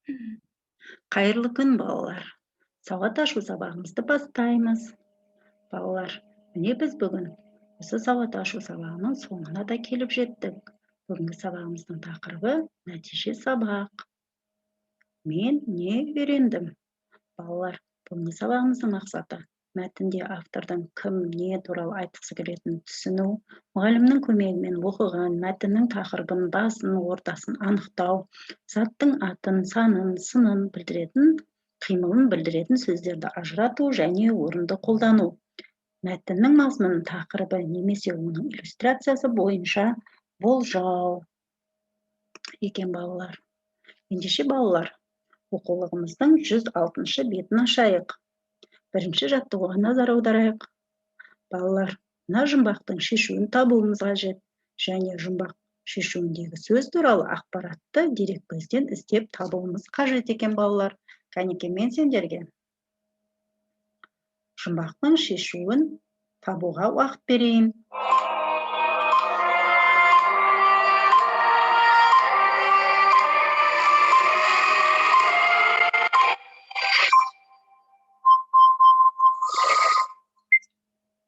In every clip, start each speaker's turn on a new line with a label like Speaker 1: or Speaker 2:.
Speaker 1: Қайырлы күн, балалар! Сауат ашу сабағымызды бастаймыз. Балалар, міне біз бүгін осы сауат ашу сабағының соңына да келіп жеттік. Бүгінгі сабағымыздың тақырыбы нәтиже сабақ. Мен не үйрендім? Балалар, бүгінгі сабағымыздың мақсаты мәтінде автордың кім, не туралы айтқысы келетінін түсіну, мұғалімнің көмегімен оқыған мәтіннің тақырыбын, басын, ортасын анықтау, заттың атын, санын, сынын білдіретін, қимылын білдіретін сөздерді ажырату және орынды қолдану, мәтіннің мазмұнын тақырыбы немесе оның иллюстрациясы бойынша болжау екен, балалар. Ендеше, балалар, оқулығымыздың 106 бетін ашайық. Бірінші жаттығуға назар аударайық. Балалар, мына жұмбақтың шешуін табуымыз қажет және жұмбақ шешуіндегі сөз туралы ақпаратты дереккөзден іздеп табуымыз қажет екен, балалар. Кәнеки, мен сендерге жұмбақтың шешуін табуға уақыт берейін.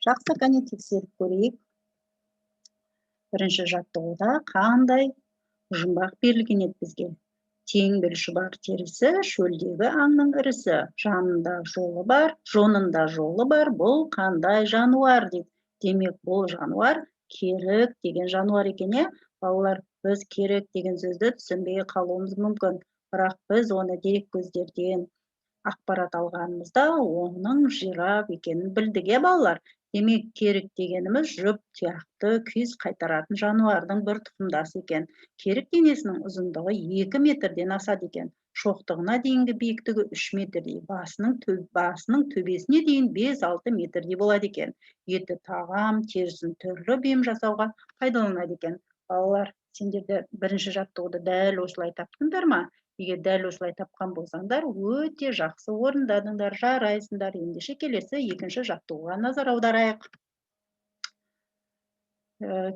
Speaker 1: Жақсы, кәне, тексеріп көрейік. Бірінші жаттығуда қандай жұмбақ берілген еді бізге? Теңбіл шұбар терісі, шөлдегі аңның ірісі, жанында жолы бар, жонында жолы бар, бұл қандай жануар дейді. Демек, бұл жануар керік деген жануар екен, иә? Балалар, біз керік деген сөзді түсінбей қалуымыз мүмкін, бірақ біз оны дереккөздерден ақпарат алғанымызда оның жираф екенін білдік, иә, балалар? Демек, керік дегеніміз жұп тұяқты күйіз қайтаратын жануардың бір тұқымдасы екен. Керік денесінің ұзындығы 2 метрден асады екен. Шоқтығына дейінгі биіктігі 3 метрдей, басының төбесіне дейін 5-6 метрдей болады екен. Еті тағам, терісін түрлі бұйым жасауға пайдаланады екен. Балалар, сендер де бірінші жаттығуды дәл осылай таптыңдар ма? Егер дәл осылай тапқан болсаңдар, өте жақсы орындадыңдар, жарайсыңдар. Ендеше келесі екінші жаттығуға назар аударайық.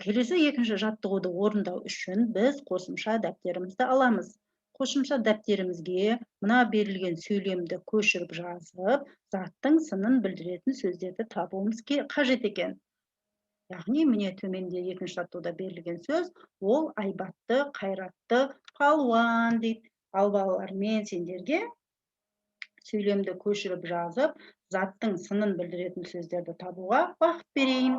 Speaker 1: Келесі екінші жаттығуды орындау үшін біз қосымша дәптерімізді аламыз. Қосымша дәптерімізге мына берілген сөйлемді көшіріп жазып, заттың сынын білдіретін сөздерді табуымыз қажет екен. Яғни, міне төменде екінші жаттығуда берілген сөз, ол айбатты, қайратты палуан дейді. Ал балалар, мен сендерге сөйлемді көшіріп жазып, заттың сынын білдіретін сөздерді табуға уақыт берейін.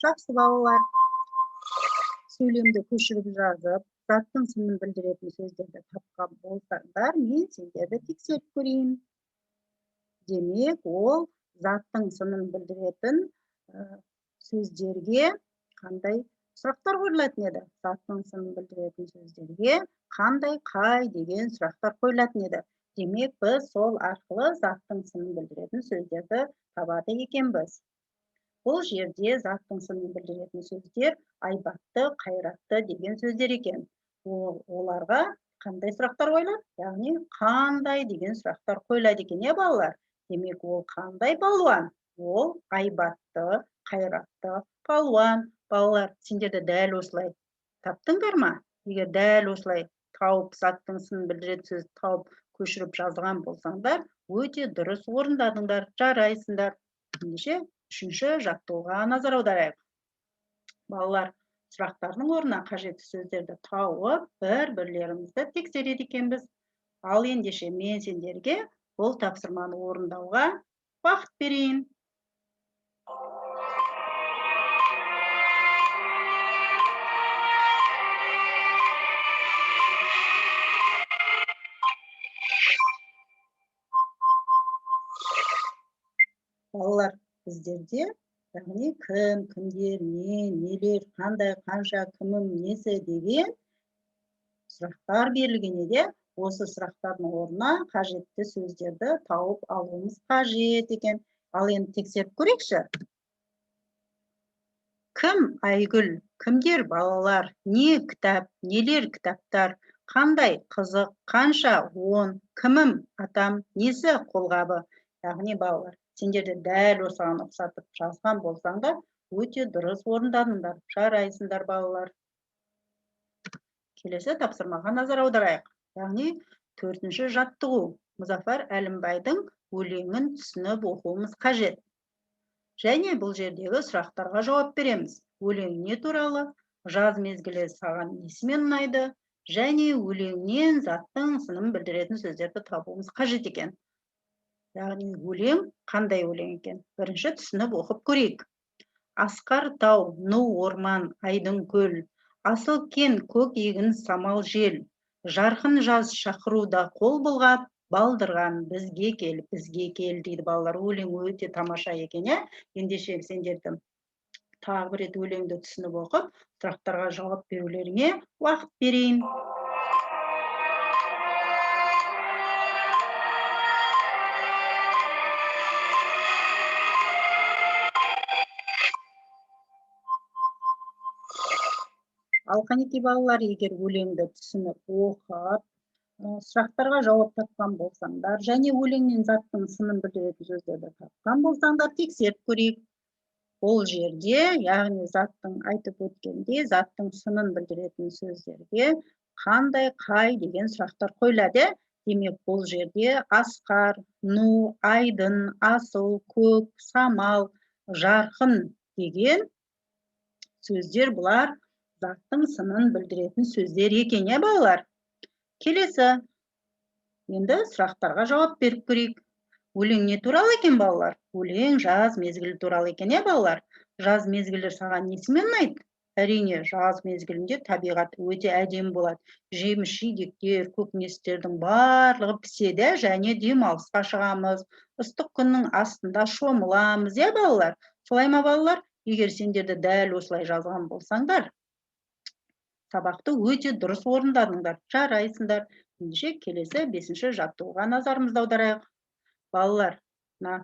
Speaker 1: Жақсы, балалар, сөйлемді көшіріп жазып, заттың сынын білдіретін сөздерді тапқан болсаңдар, мен сендерді тексеріп көрейін. Демек, ол заттың сынын білдіретін сөздерге қандай сұрақтар қойылатын еді? Заттың сынын білдіретін сөздерге қандай, қай деген сұрақтар қойылатын еді? Демек, біз сол арқылы заттың сынын білдіретін сөздерді табады екенбіз. Бұл жерде заттың сынын білдіретін сөздер айбатты, қайратты деген сөздер екен. Оларға қандай сұрақтар қойылады? Яғни, қандай деген сұрақтар қойылады екен, иә, балалар? Демек, ол қандай палуан? Ол айбатты, қайратты палуан. Балалар, сендер де дәл осылай таптыңдар ма? Егер дәл осылай тауып, заттың сынын білдіретін сөзді тауып, көшіріп жазған болсаңдар, өте дұрыс орындадыңдар, жарайсыңдар. Ендеше, үшінші жаттығуға назар аударайық. Балалар, сұрақтардың орнына қажетті сөздерді тауып, бір-бірлерімізді тексереді екенбіз. Ал ендеше, мен сендерге бұл тапсырманы орындауға уақыт берейін. Балалар, біздерде, яғни кім, кімдер, не, нелер, қандай, қанша, кімім, несі деген сұрақтар берілген еді. Осы сұрақтардың орнына қажетті сөздерді тауып алуымыз қажет екен. Ал енді тексеріп көрейікші. Кім Айгүл, кімдер балалар, не кітап, нелер кітаптар, қандай қызық, қанша, 10, кімім атам, несі қолғабы. Яғни, балалар, Сендер де дәл осыған ұқсатып жазған болсаңдар, өте дұрыс орындадыңдар. Жарайсыңдар, балалар. Келесі тапсырмаға назар аударайық. Яғни 4-ші жаттығу. Мұзафар Әлімбайдың өлеңін түсініп оқуымыз қажет. Және бұл жердегі сұрақтарға жауап береміз. Өлең не туралы, жаз мезгілі саған несімен ұнайды, және өлеңнен заттың сынын білдіретін сөздерді табуымыз қажет екен. Яғни өлең қандай өлең екен? Бірінші түсініп оқып көрейік. Асқар тау, ну орман, айдын көл, асыл кен көк егін самал жел, жарқын жаз шақыруда қол бұлғап, балдырған бізге кел, бізге кел дейді балалар. Өлең өте тамаша екен, иә? Ендеше сендерді тағы бір рет өлеңді түсініп оқып, сұрақтарға жауап берулеріңе уақыт берейін. Ал қанекей балалар, егер өлеңді түсініп оқып, сұрақтарға жауап тапқан болсаңдар, және өлеңнен заттың сынын білдіретін сөздерді тапқан болсаңдар, тексеріп көрейік. Бұл жерде, яғни заттың айтып өткенде, заттың сынын білдіретін сөздерге қандай, қай деген сұрақтар қойылады. Демек, бұл жерде асқар, ну, айдын, асыл, көк, самал, жарқын деген сөздер бұлар заттың сынын білдіретін сөздер екен, иә балалар? Келесі. Енді сұрақтарға жауап беріп көрейік. Өлең не туралы екен, балалар? Өлең жаз мезгілі туралы екен, иә балалар? Жаз мезгілі саған несімен ұнайды? Әрине, жаз мезгілінде табиғат өте әдемі болады. Жеміс жидектер, көкөністердің барлығы піседі, және демалысқа шығамыз. Ыстық күннің астында шомыламыз, иә балалар? Солай ма, балалар? Егер сендерді дәл осылай жазған болсаңдар, сабақты өте дұрыс орындадыңдар, жарайсыңдар. Ендеше келесі 5-ші жаттығуға назарымызды аударайық. Балалар, мына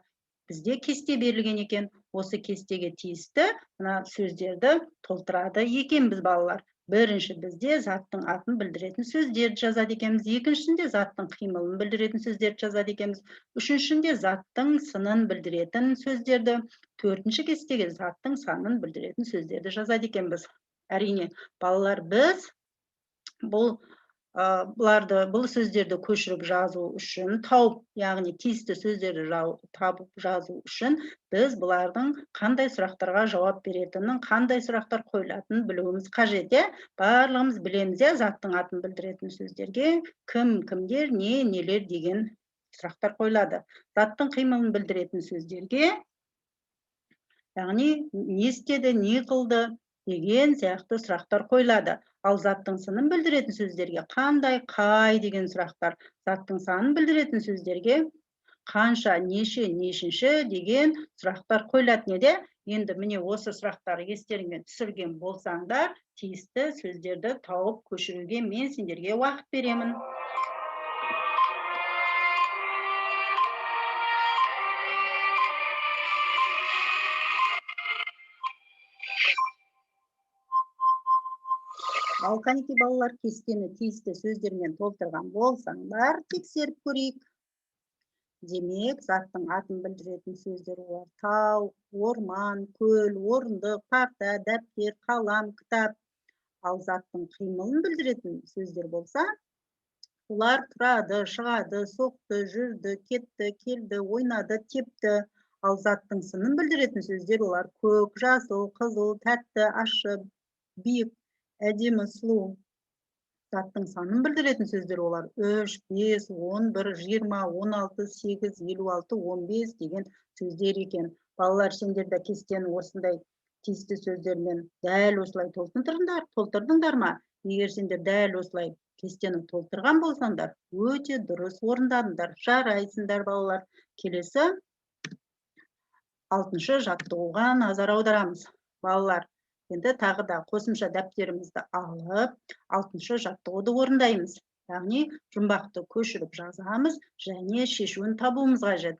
Speaker 1: бізде кесте берілген екен. Осы кестеге тиісті мына сөздерді толтырады екенбіз, балалар. Бірінші бізде заттың атын білдіретін сөздерді жазады екенбіз. Екіншісінде заттың қимылын білдіретін сөздерді жазады екенбіз. Үшіншісінде заттың сынын білдіретін сөздерді, төртінші кестеге заттың санын білдіретін сөздерді жазады екенбіз. Әрине, балалар, біз бұл сөздерді көшіріп жазу үшін тауып, яғни тиісті сөздерді табып жазу үшін біз бұлардың қандай сұрақтарға жауап беретінін, қандай сұрақтар қойылатынын білуіміз қажет, иә? Барлығымыз білеміз, иә, заттың атын білдіретін сөздерге кім, кімдер, не, нелер деген сұрақтар қойылады. Заттың қимылын білдіретін сөздерге, яғни не істеді, не қылды деген сияқты сұрақтар қойылады. Ал заттың сынын білдіретін сөздерге қандай, қай деген сұрақтар, заттың санын білдіретін сөздерге қанша, неше, нешінші деген сұрақтар қойылады. Неде? Енді міне осы сұрақтары естеріңе түсірген болсаңдар, тиісті сөздерді тауып көшіруге мен сендерге уақыт беремін. Ал қанекей балалар, кестені тиісті сөздермен толтырған болсаңдар, тексеріп көрейік. Демек, заттың атын білдіретін сөздер олар тау, орман, көл, орындық, парта, дәптер, қалам, кітап. Ал заттың қимылын білдіретін сөздер болса, олар тұрады, шығады, соқты, жүрді, кетті, келді, ойнады, тепті. Ал заттың сынын білдіретін сөздер олар көк, жасыл, қызыл, тәтті, ащы, биік, әдемі, сұлу. Заттың санын білдіретін сөздер олар 3, 5, 11, 20, 16, 8, 56, 15 деген сөздер екен. Балалар, сендер де кестені осындай тиісті сөздермен дәл осылай толтырдыңдар ма? Егер сендер дәл осылай кестені толтырған болсаңдар, өте дұрыс орындадыңдар. Жарайсыңдар, балалар. Келесі 6-шы жаттығуға назар аударамыз. Балалар, енді тағы да қосымша дәптерімізді алып, 6-шы жаттығуды орындаймыз. Яғни жұмбақты көшіріп жазамыз және шешуін табуымыз қажет.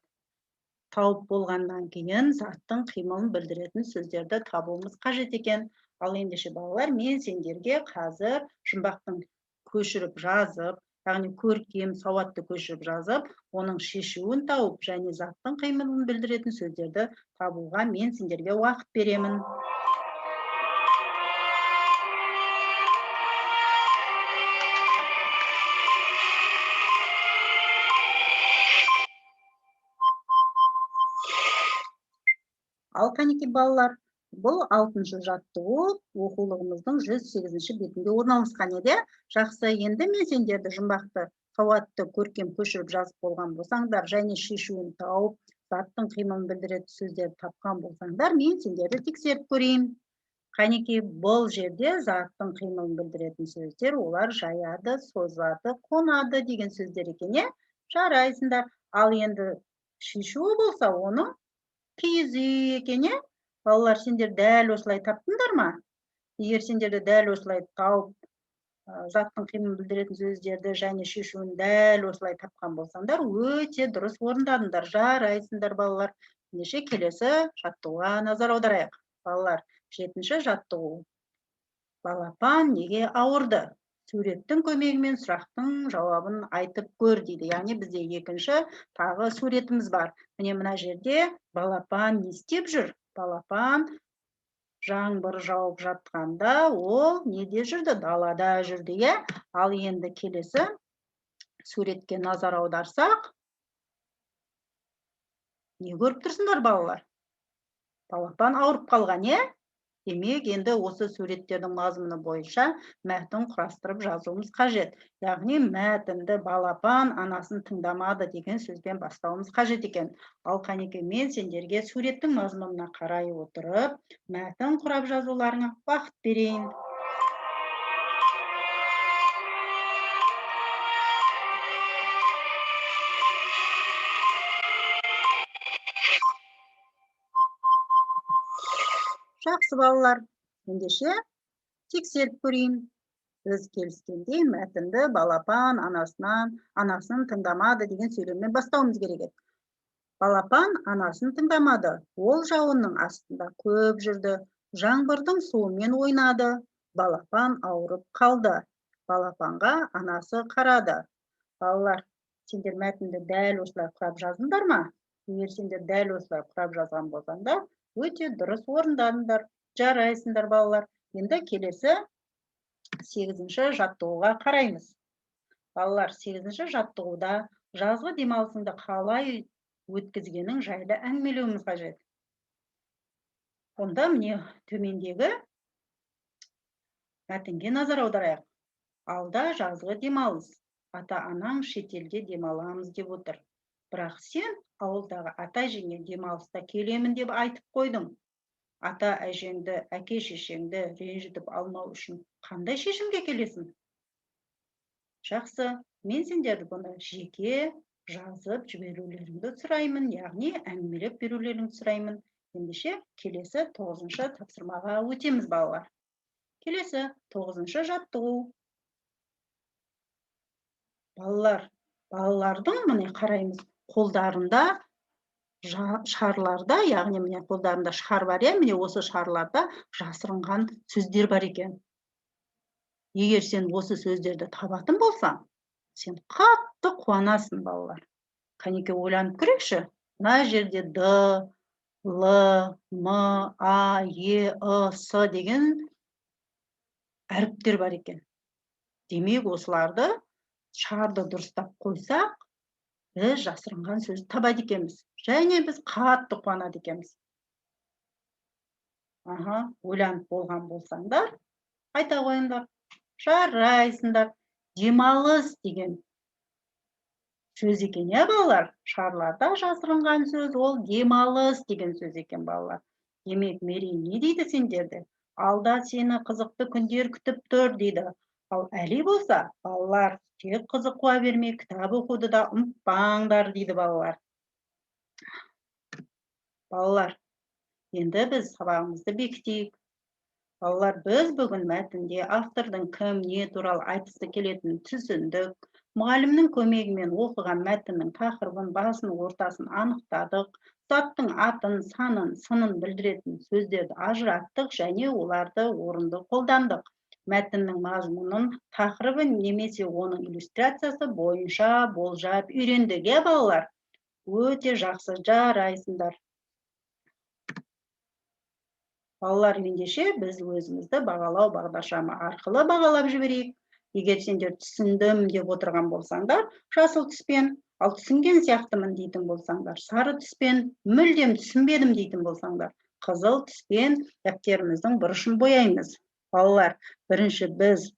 Speaker 1: Тауып болғаннан кейін заттың қимылын білдіретін сөздерді табуымыз қажет екен. Ал ендеше балалар, мен сендерге қазір жұмбақтың көшіріп жазып, Яғни көркем сауатты көшіріп жазып, оның шешуін тауып және заттың қимылын білдіретін сөздерді табуға мен сендерге уақыт беремін. Ал қанекей балалар, бұл 6-шы жаттығу оқулығымыздың 108-ші бетінде орналасқан еді. Жақсы, енді мен сендерді жұмбақты сауатты көркем көшіріп жазып болған болсаңдар және шешуін тауып, заттың қимылын білдіретін сөздерді тапқан болсаңдар, мен сендерді тексеріп көрейін. Қанекей, бұл жерде заттың қимылын білдіретін сөздер, олар жаяды, созады, қонады деген сөздер екен, е? Жарайсыңдар. Ал енді шешуі болса, оның киіз үй екен, е? Балалар, сендер дәл осылай таптыңдар ма? Егер сендер де дәл осылай тауып, заттың қимылын білдіретін сөздерді және шешуін дәл осылай тапқан болсаңдар, өте дұрыс орындадыңдар. Жарайсыңдар, балалар. Ендеше келесі жаттығуға назар аударайық. Балалар, 7-ші жаттығу. Балапан неге ауырды? Суреттің көмегімен сұрақтың жауабын айтып көр дейді. Яғни бізде екінші тағы суретіміз бар. Міне мына жерде балапан не істеп жүр? Балапан жаңбыр жауып жатқанда ол неде жүрді? Далада жүрді, иә? Ал енді келесі суретке назар аударсақ, не көріп тұрсыңдар, балалар? Балапан ауырып қалған, иә? Демек, енді осы суреттердің мазмұны бойынша мәтін құрастырып жазуымыз қажет. Яғни мәтінді балапан анасын тыңдамады деген сөзбен бастауымыз қажет екен. Ал қанекей, мен сендерге суреттің мазмұнына қарай отырып, мәтін құрап жазуларыңа уақыт берейін. Жақсы, балалар, ендеше тексеріп көрейін. Біз келіскендей мәтінді балапан анасын тыңдамады деген сөйлеммен бастауымыз керек еді. Балапан анасын тыңдамады. Ол жауынның астында көп жүрді. Жаңбырдың суымен ойнады. Балапан ауырып қалды. Балапанға анасы қарады. Балалар, сендер мәтінді дәл осылай құрап жаздыңдар ма? Егер сендер дәл осылай құрап жазған болсаңдар, өте дұрыс орындадыңдар. Жарайсыңдар, балалар. Енді келесі 8-ші жаттығуға қараймыз. Балалар, 8-ші жаттығуда жазғы демалысыңды қалай өткізгенің жайлы әңгімелеуіміз қажет. Онда міне төмендегі мәтінге назар аударайық. Алда жазғы демалыс. Ата-анаң шетелде демаламыз деп отыр. Бірақ сен ауылдағы ата-әжеңе демалыста келемін деп айтып қойдың. Ата-әжеңді, әке-шешеңді ренжітіп алмау үшін қандай шешімге келесің? Жақсы, мен сендерді бұны жеке жазып жіберулеріңді сұраймын, яғни әңгімелеп берулеріңді сұраймын. Ендеше келесі 9-шы тапсырмаға өтеміз, балалар. Келесі 9-шы жаттығу. Балалар, балалардың міне қараймыз, қолдарында шарларда, яғни міне қолдарында шар бар, иә, міне осы шарларда жасырынған сөздер бар екен. Егер сен осы сөздерді табатын болсаң, сен қатты қуанасың, балалар. Қанекей, ойланып көрейікші. Мына жерде Д, Л, М, А, Е, Ы, С деген әріптер бар екен. Демек, осыларды шарды дұрыстап қойсақ, біз жасырынған сөзді табады екенбіз. Және біз қатты қуанады екенбіз. Аха, ойланып болған болсаңдар, айта қойыңдар. Жарайсыңдар. Демалыс деген сөз екен, иә, балалар? Шарларда жасырынған сөз ол демалыс деген сөз екен, балалар. Демек, Мерей не дейді сендерді? Алда сені қызықты күндер күтіп тұр дейді. Ал Әли болса, балалар, тек қызық қуа бермей, кітап оқуды да ұмытпаңдар дейді, балалар. Балалар, енді біз сабағымызды бекітейік. Балалар, біз бүгін мәтінде автордың кім, не туралы айтқысы келетінін түсіндік. Мұғалімнің көмегімен оқыған мәтіннің тақырыбын, басын, ортасын анықтадық. Заттың атын, санын, сынын білдіретін сөздерді ажыраттық және оларды орынды қолдандық. Мәтіннің мазмұнын, тақырыбы немесе оның иллюстрациясы бойынша болжап үйрендік, иә, балалар? Өте жақсы, жарайсыңдар. Балалар, ендеше біз өзімізді бағалау бағдаршамы арқылы бағалап жіберейік. Егер сендер түсіндім деп отырған болсаңдар, жасыл түспен, ал түсінген сияқтымын дейтін болсаңдар, сары түспен, мүлдем түсінбедім дейтін болсаңдар, қызыл түспен дәптеріміздің бұрышын бояймыз. Балалар, бірінші біз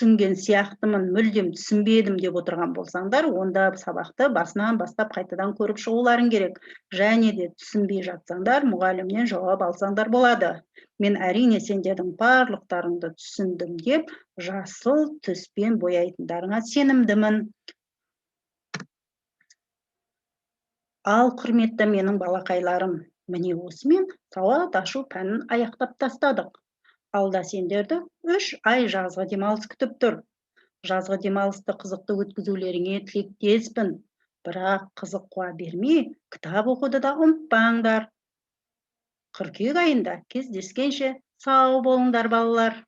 Speaker 1: түсінген сияқтымын, мүлдем түсінбедім деп отырған болсаңдар, онда сабақты басынан бастап қайтадан көріп шығуларың керек. Және де түсінбей жатсаңдар, мұғалімнен жауап алсаңдар болады. Мен әрине сендердің барлықтарыңды түсіндім деп жасыл түспен бояйтындарыңа сенімдімін. Ал құрметті менің балақайларым, міне осымен сауат ашу пәнін аяқтап тастадық. Алда сендерді 3 ай жазғы демалыс күтіп тұр. Жазғы демалысты қызықты өткізулеріңе тілектеспін. Бірақ қызық қуа бермей, кітап оқуды да ұмытпаңдар. Қыркүйек айында кездескенше сау болыңдар, балалар.